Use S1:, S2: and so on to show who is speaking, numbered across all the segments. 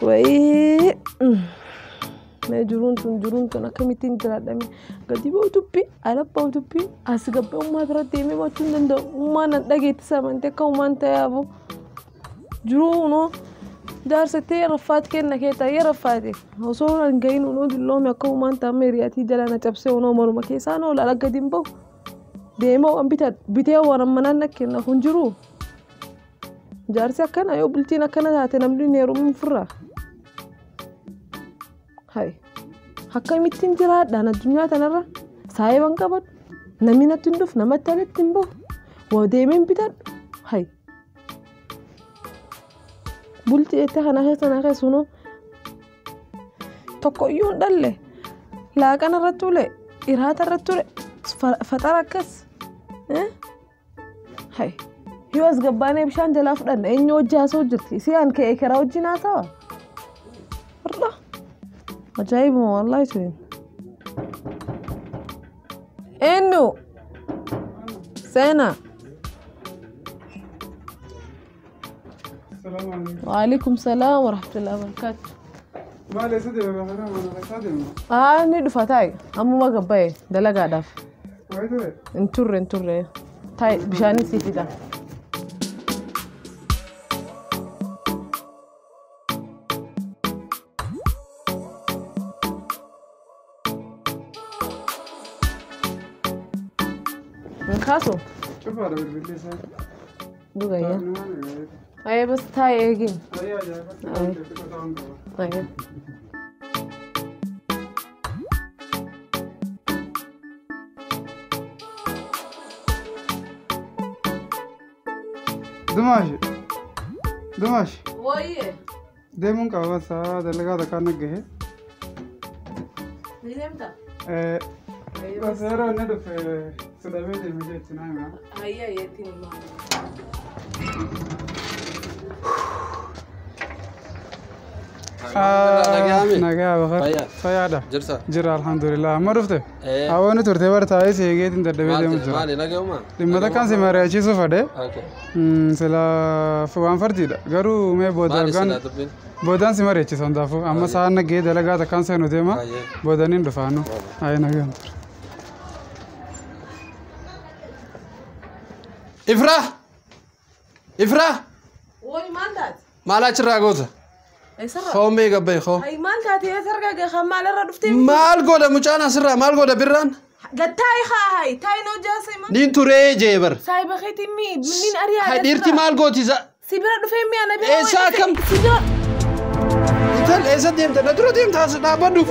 S1: Wayii mee jiruun tun akkamittiin jiraadhame gadi ba'u dubbii ala ba'u dubbii as gabbee ummaa bira deemee baachuu hin danda'u. Ummaan nan dhageetti samantee akka ummaan ta'e jiruu unoo jaarsattee raffaat kenna kee ta'ee raffaate osoo hin gahin unoo dulloome akka ummaan ta'ame hiriyaatii jala na cabsee unoo morma keessaa na olaala gadi hin ba'u. Deemaa waan bitee waan ammanaan na kenna kun jiru. Jaarsi akkana yoo bultiin akkana taate namni hin heerumu ofirraa. Hai akkamittiin jiraadhaan addunyaa tanarra saayiban qabadhu namni natti hin dhufu namatti alatti hin bahu waa deemee hin bitadhu. Hai bultii jettee kana keessa na keessa unoo tokko iyyuu hin dhalle laaqana irratti ule iraata irratti ule faxara akkas. Hai yoo as gabbaanee bishaan jalaa fudhanna eenyu hojii haasa'u jirti si an ka'ee karaa wajjin haasawa. Har'a ajaa'ibuma wallaahi tuni. Eenyu seenaa. Waalaikum salaam wa rahmatullahi wa barakaatu.
S2: Maal eessa deema bakara mana keessaa deema?
S1: Ni dhufa taa'i ammuma gabbaa'e dalagaadhaaf.
S2: Wayi ture?
S1: Hin turre taa'i bishaanis sii fida. Hin kaasu?
S2: Cufaadha bilbilli isaa.
S1: Dhugayya. Ayee bas taa'i eegin.
S2: Ayee ajaa'iba.
S1: Ayee.
S2: Dumaashi. Dumaashi.
S1: Wayyee.
S2: Deemuun qaba basaa dalagaa takkaan naggahe.
S1: Ni deemta?
S2: Bas yeroo inni dhufe sidhamee deeme jechi naa hima.
S1: Ayee ayeetti hima.
S2: Nagaa bakar. Fayyaadha. Jira alhamdulillah. Amma dhufte? Hawaani turte bar taa'ee si eegeetiin dadhabee deemu jira.
S3: Maali nagayuma?
S2: Dhimma takkaan si mari'achiisuu fedhe. Sila waan fardiidha. Garuu mee boodaan si mari'achiisa hundaafuu. Amma sa'aan nagahee dalagaa takkaan seenu deema. Boodaniin dhufaanu. Ayee nagaan ture.
S3: Ifraa! Ifraa!
S1: Woy maal taate?
S3: Maal achirraa goota? Hoomee gabbaye hoo.
S1: Ay maal taate eessarraa gaha maalirra dhuftee?
S3: Maal godha mucaan asirraa maal godha birraan?
S1: Gattaayi haa hayi taayi na hojjaase maal?
S3: Niin turee jee bar.
S1: Saayiba keetii mi niin ari'aa.
S3: Hay dhiirti maal gooti isa?
S1: Si bira dhufee mi ana bira.
S3: Eessa akkam?
S1: Si bira.
S3: Intal eessa deemta? Na dura deemta as dhaabbadhu.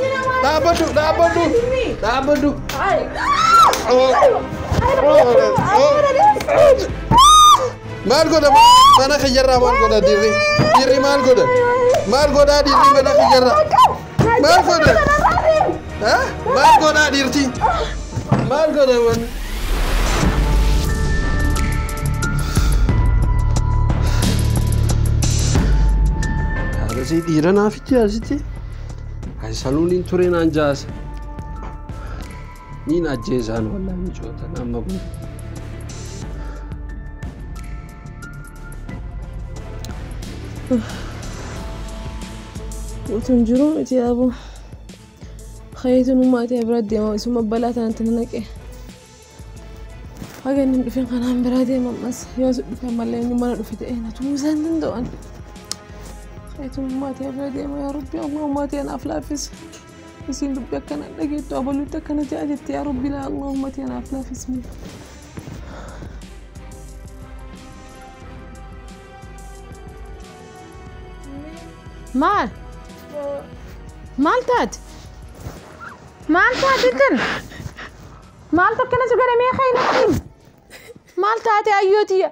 S3: Dhaabbadhu dhaabbadhu. Dhaabbadhu. Maal godha mana kiyyarraa maal godha dhiirri? Dhiirri maal godha? Maal godhaa dhiirri mana kiyyarraa? Maal godha? Maal godhaa dhiirti? Maal godha wanni? Haadhasii dhiira naafichi asitti? Saluun hin ture naan jaasa. Niin ajjeesaan wallaahi micoota amma kun.
S1: Utuun jiruu miti yaaboo. Khayeetuun ummaatii bira deema isuma balaa tanatti na naqe. Haga inni hin dhufin kanaan bira deema ammas yoo si dhufe ammallee inni mana dhufe ta'e na tumuu hin danda'an. Khayeetuun ummaatii bira deema yaa Rabbi Allah ummaatii anaaf laaffisi. Isiin dubbii akkana dhageettu abaluutti akkana ja'a jetti yaa Rabbi laa Allah ummaatii anaaf laaffisi.
S4: Maal? Maal taate? Maal taate tan? Maaltu akkana si godhe mee kaynatti? Maal taate ayyootiya?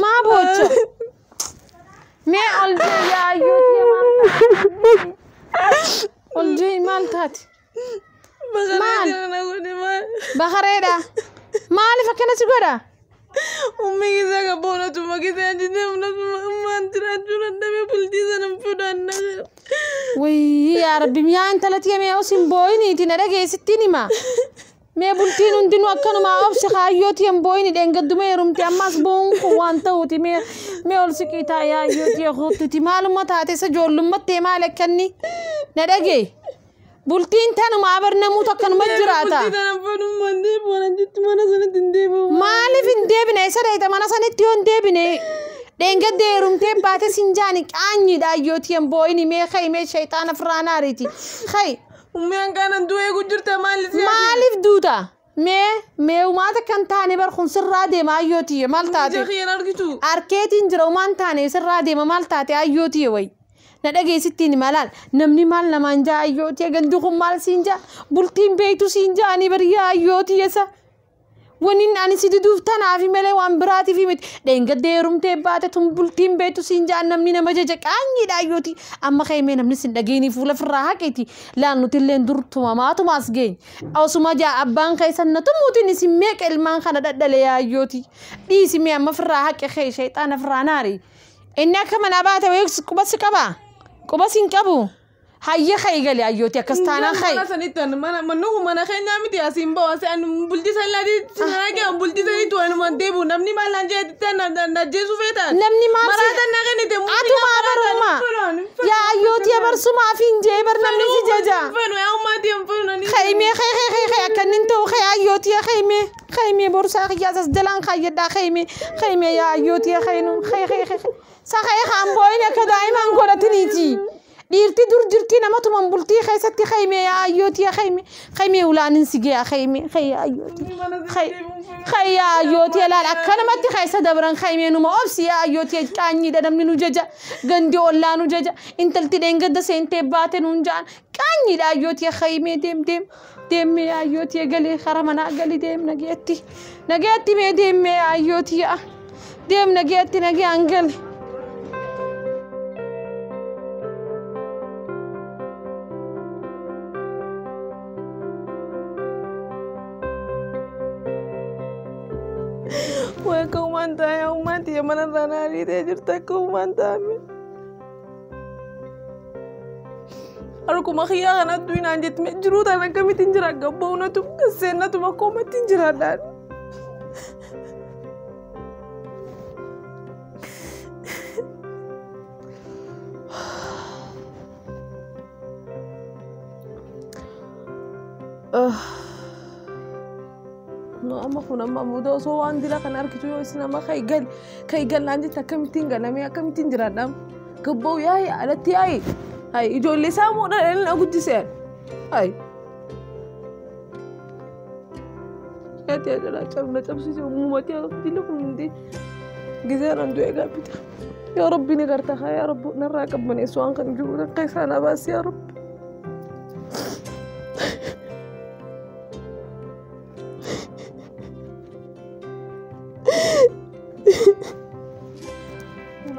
S4: Maa boocha? Mee ol jee yaa ayyootiya maal taate? Ol jee maal taate? Maal? Bakareedha. Maaliif akkana si godha?
S1: Ummi isaa gabboonatuma kisee ajjitee ummaan jiraachuu dadhabee bultii sana fudhanna.
S4: Wayii yaa Rabbi miyaa intala tiyya mee osin booyiniiti na dhageessittiin hima. Mee bultiin hundinuu akkanuma obsi kaayyooti hin boo'ini dheengadduma heerumte ammas bo'uun kun waan ta'uuti mee ol siqii taa'ee hayyooti kootuuti maaluma taate isa ijoollummattee maal akkanni na dhagee bultiin tanuma abarnamuutu akkanuma jiraata. Maaliif hin deebine isa dheeyta mana sanitti yoo hin deebine dheengadde heerumtee baate sin jaani qaanyiidha hayyooti hin boo'ini mee ka'i mee shayxaana firaanaariiti ka'i.
S1: Ummiyaan kanan du'ee gujjirta maaliif?
S4: Maaliif duuta? Mee uumaata kan taane bar kun sirraa deema ayyootiye maal taate? Arkeetiin jira uumaan taane sirraa deema maal taate ayyootiye wayi. Na dhageessittiin malaan namni maal namaan jaa ayyootiye gandi kun maal siin jaa bultiin beeytu siin jaa ani bariyaa ayyootiye sa. Waniin ani si diduuf tanaaf malee waan biraatiif miti dheengadde heerumtee baate tun bultiin beektu siin jaan namni nama jaja qaanyiidha ayyooti amma kaymee namni sin dhageenii fuula firraa haqeeti laan nuti illee dur tumamaatumaas geenye osuma jaa abbaan keessan na tumuutiin isin meeqa ilmaan kana dhadhalee ayyooti dhiisi mee amma firraa haqe kee shayxaana firraa naari inni akka manaa baate wayii quba si qabaa quba si hin qabu. Hayya khay gali ayyooti akkas taanaan khay.
S1: Mana sanitti manni mana keenyaa miti asiin bahu asi bultii sanii laati bultii sanii tuwanuma deebi'u namni maal naan jedhe na jeesu feetaan.
S4: Namni maal si
S1: Maraatan na kennite
S4: atuma baruma yaa ayyooti barsumaaf hin jee bar namni si jaja. Khay mee khay khay khay khay akkanin ta'u khay ayyooti khay mee khay mee borsaa qiyyaasas jalaan khayyadhaa khay mee khay mee yaa ayyooti khay nu khay khay khay sa khay haan boo'in akka daa'imaan godhatiniiti. Dhiirti dur jirti nama tuman bultii keessatti khaymee yaa ayyooti yaa khayme khaymee ulaanin si gee khayme khay ayyooti khay khay yaa ayyooti laal akkanumatti keessa dabran khaymee numa obsi yaa ayyooti qaanyiidha namni nu jaja gandi ollaa nu jaja intalti dheengadda seentee baate nuun ja'an qaanyiidha ayyooti khaymee deem deem deemmee yaa ayyooti galee kara manaa gali deem nageetti nageetti mee deemmee yaa ayyooti yaa deem nageetti nagee gali.
S1: Akka uumaan taa'e uumaan tiyya mana irraa na ariitee jirti akka uumaan taa'ame. Harkuma kiyyaa kanattu hinaan jetti jiruu tana akkamittiin jira gabbaa'u gasseenatu akka uumattiin jiraadhaan. Amma kun amma booda osoo waan dila kana argitu yoo isin amma kai gallaan jette akkamittiin galamee akkamittiin jiraadhaan gabba'u yaa'i alatti yaa'i hayi ijoollee isaa moo dhala na guddiseen hayi. Yaati ajalaa cabna cabsiise uummatee dila kun hundi gizeen an du'ee gaabbita. Yaa Rabbi ni garta haa yaa Rabbi narraa qabbaneessu waan kan jiru akka isaan abaasi yaa Rabbi.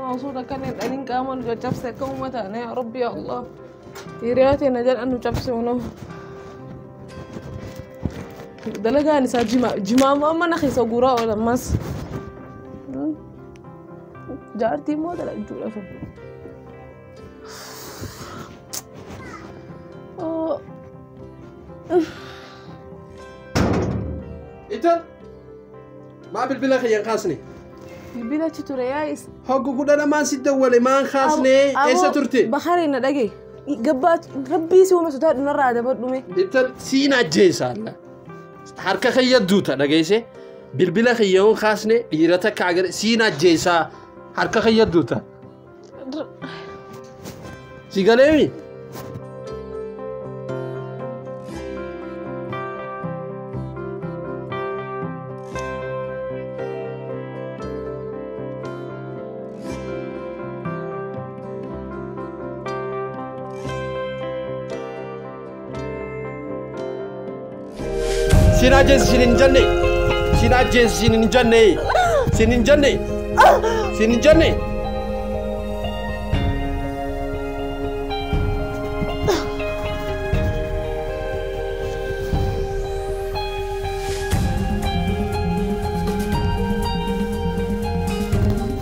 S1: Osoo kanneen dhaliin qaama nu caccabse akka uummata yaa Rabbi yaa Allah. Hiriyaa teenya jedhan nu cabse unoo. Dalagaan isaa jimaa mana keessa guuraa oola ammas. Jaartii immoo dalaguudha sun.
S3: Ital maa bilbila kiyyan kaasne?
S1: Bilbila achi ture yaa'is.
S3: Hoggu kudha lamaan si dawwale maan kaasne eessa turte?
S1: Baharee na dhagee. Gabbaa rabbii si uume sodaadhu narraa dabadhume.
S3: Ital siin ajjeesa alla. Harka kiyya duuta dhageesse bilbila kiyya yoon kaasne dhiira takka agare siin ajjeesa harka kiyya duuta. Si galeemi? Sin ajjeesi sin hin jenne. Sin ajjeesi sin hin jenne. Sin hin jenne. Sin hin jenne.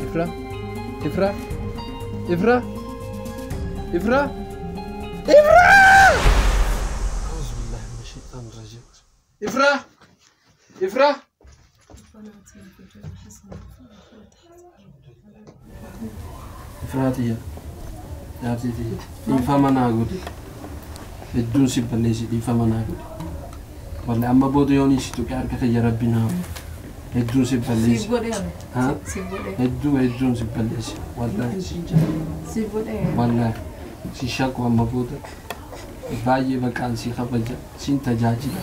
S3: Ifra. Ifra. Ifra. Ifra. Ifra. Ifra! Ifra! Ifraatiyya. Jaartiitiyya. Dhiifama naa godhi. Hedduun si balleessi dhiifama naa godhi. Wallahi amma booda yoon isi tuqe harka kiyya rabbi naa godhi. Hedduun si balleessi.
S1: Siif godhee ani.
S3: Ha?
S1: Siif godhee.
S3: Hedduu hedduun si balleessi. Wallahi si jaalladha.
S1: Siif godhee.
S3: Wallahi si shakku amma booda baay'ee baqaan si kabaja siin tajaajila.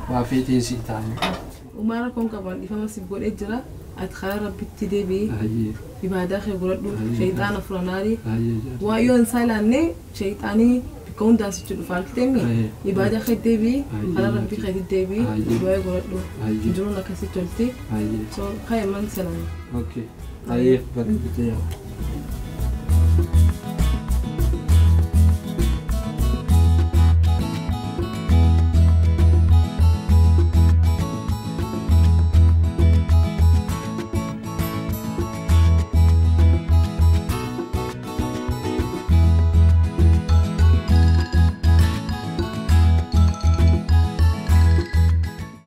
S3: Waa feeteen si taa'e.
S1: Uumaa rakkoon qaban dhiifama siif godhee jira. Ati karaa rabbitti deebi'i.
S3: Hayyee
S1: Ibaadaa kee godhadhu. Shayxaana furanaarii.
S3: hayyee jaartii.
S1: Waa yoo hin saalanne shayxaanii bakka hundaan sitti dhufa argiteemi.
S3: Hayyee.
S1: Ibaadaa kee deebi'i.
S3: Hayyee.
S1: Karaa rabbii keetti deebi'i.
S3: Hayyee.
S1: Du'aa godhadhu.
S3: Hayyee.
S1: Jiruun akkasii tolti.
S3: Hayyee.
S1: So ka'e man salaan.
S3: Okay. Hayyee bareedu ta'e.